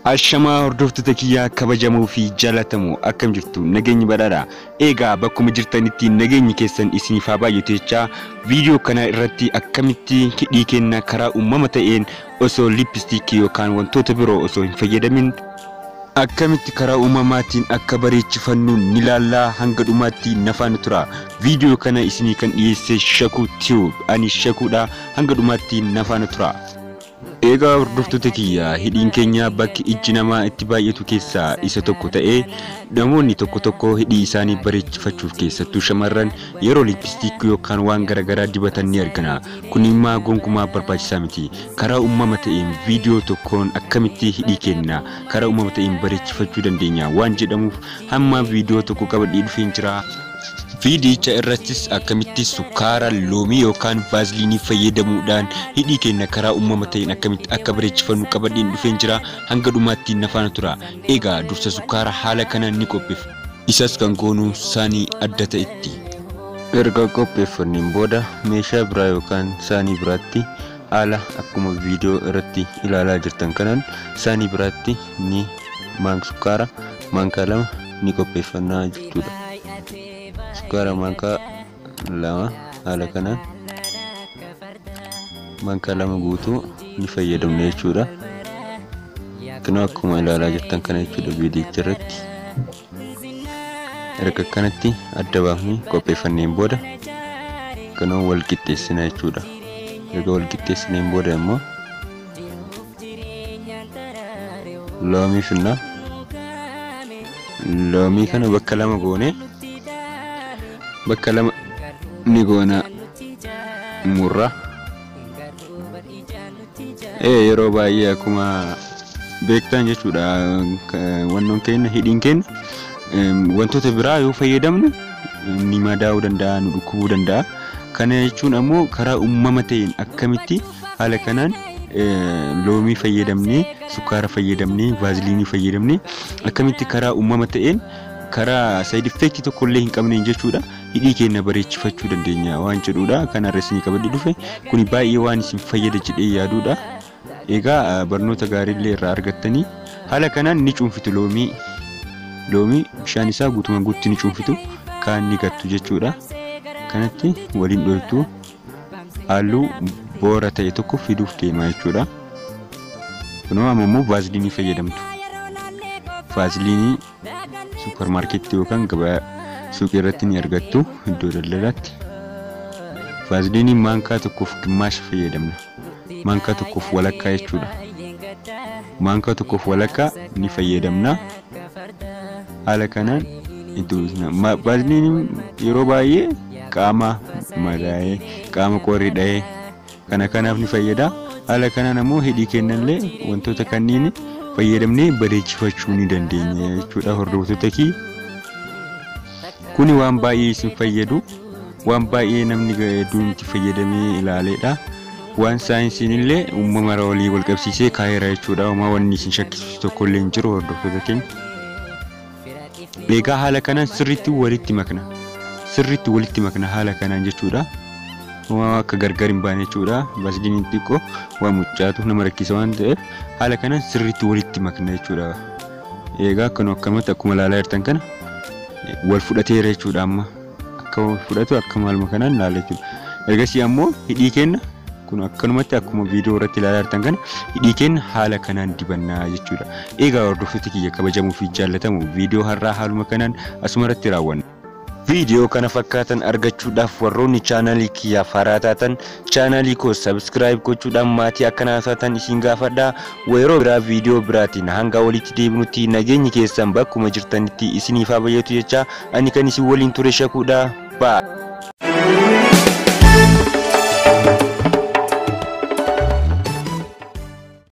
Ashamaa hordoftoota kiyyaa kabajamoo fi jaallatamoo akkam jirtu nageenyi badhaadha. Egaa bakkuma jirtanitti nageenyi keessan isiniif haa baay'atu jechaa viidiyoo kana irratti akkamitti hidhii keenya karaa uumama ta'een osoo lippistiikii yookaan wantoota biroo osoo hin fayyadamin akkamitti karaa uumamaatiin akka bareechifannu ni ilaallaa hanga dhumaatti nafaan tura. Viidiyoo kana isinii kan dhiyeesse Shakuu Tube ani Shakuudha hanga dhumaatti nafaan tura. Egaa hordoftoota kiyya hidhiin keenya bakki ijji namaa itti baay'atu keessaa isa tokko ta'ee namoonni tokko tokko hidhii isaanii bareechifachuuf keessattuu shamarran yeroo lippistiikii yookaan waan garaagaraa dibatan ni argina. Kun immoo gonkumaa barbaachisaa miti. Karaa uumama ta'een viidiyoo tokkoon akkamitti hidhii keenya karaa uumama ta'een bareechifachuu dandeenya waan jedhamuuf hamma viidiyoo tokko qabadhee dhufeen jira. Viidiyicha irrattis akkamitti sukkaara loomii yookaan vaaziliinii fayyadamuudhaan hidhii keenya karaa uumama ta'een akkamitti akka bareechifannu qabadheen dhufeen jira hanga dhumaatti nafaana tura. Egaa dursa sukkaara haala kanaan ni qopheeffanna. Isas kan goonu saanii adda ta'etti. Erga qopheeffanneen booda meeshaa biraa yookaan saanii biraatti haala akkuma viidiyoo irratti ilaalaa jirtan kanaan saanii biraatti ni sukkaara maankaa lama ni qopheeffannaa jechuudha. Sukkaara maankaa lama haala kanaan maankaa lama guutuu ni fayyadamna jechuudha. Kunoo akkuma ilaalaa jirtan kana jechuudha viidiyicha irratti. Erga kanatti adda baafnee qopheeffanneen booda kunoo wal qixxeessina jechuudha. Erga wal qixxeessineen booda immoo loomii finna. Loomii kana bakka lama goonee bakka lama ni goona murra. Yeroo baay'ee akkuma beektan jechuudha wannoon keenya hidhiin keenya wantoota biraa yoo fayyadamnu ni madaa'uu danda'a, nu dhukkubuu danda'a. Kana jechuun ammoo karaa uumama ta'een akkamitti haala kanaan loomii fayyadamnee, sukkaara fayyadamnee, vaaziliinii fayyadamnee akkamitti karaa uumama ta'een karaa saayid effeektii tokko illee hin qabneen jechuudha hidhii keenya bareechifachuu dandeenya waan jedhuudha. Kanarra isinii qabadhee dhufe kuni baay'ee waan isin fayyada jedhee yaaduudha. Egaa barnoota gaariillee irraa argattanii haala kanaan ni cuunfitu loomii bishaan isaa guutumaan guututti ni cuunfitu kaan ni gattu jechuudha. Kanatti waliin dhoytu halluu boora ta'e tokko fiduuf deema jechuudha. Kunoo amma immoo vaaziliinii fayyadamtu. Vaaziliinii suuparmaarkeetii yookaan gabaa suuqii irratti ni argattu iddoo daldalaatti. Vaaziliinii maankaa tokkoof gimmaasha fayyadamna. Maankaa tokkoof walakkaa jechuudha. Maankaa tokkoof walakkaa ni fayyadamna. Haala kanaan itti uwwisna. Vaaziliiniin yeroo baay'ee qaama madaa'ee, qaama qorri dha'ee kana kanaaf ni fayyada. Haala kanaan ammoo hidhii keenyallee wantoota kanneen fayyadamnee bareechifachuu ni dandeenya jechuudha hordoftoota kiyya. Kuni waan baay'ee isin fayyadu, waan baay'ee namni hedduun itti fayyadamee ilaaleedha. Waan saayinsiin illee uumama walii wal qabsiisee kaa'eera jechuudha. Homaa wanni isin shakkisiisu tokko illee hin jiru hordoftoota keenya. Egaa haala kanaan sirriitti walitti makna. Sirriitti walitti makna haala kanaan jechuudha. Homaa akka gargar hin baane jechuudha. Vaaziliiniin xiqqoo waan mucaatu nama rakkisa waan ta'eef haala kanaan sirriitti walitti makna jechuudha. Egaa akkanuma akkamatti akkuma ilaalaa jirtan kana wal fudhateera jechuudha amma. Akka wal fudhatu akka maaluma kanaan ilaala jechuudha. Ergasii ammoo hidhii keenya kun akkanumatti akkuma viidiyoo irratti ilaalaa jirtan kana hidhii keenya haala kanaan dibannaa jechuudha. Egaa hordoftoota kiyya kabajamuu fi jaallatamu viidiyoo har'aa haaluma kanaan asuma irratti raawwanna. Viidiyoo kana fakkaatan argachuudhaaf warroonni chaanaalii kiyyaaf haaraa taatan chaanaalii koo sabskiraayib gochuudhaan maatii akkanaa taatan isin gaafadha. Yeroo biraa viidiyoo biraatiin hanga walitti deebinutti nageenyi keessan bakkuma jirtanitti isiniif haa baay'atu jecha ani kan isin waliin ture Shakuudha.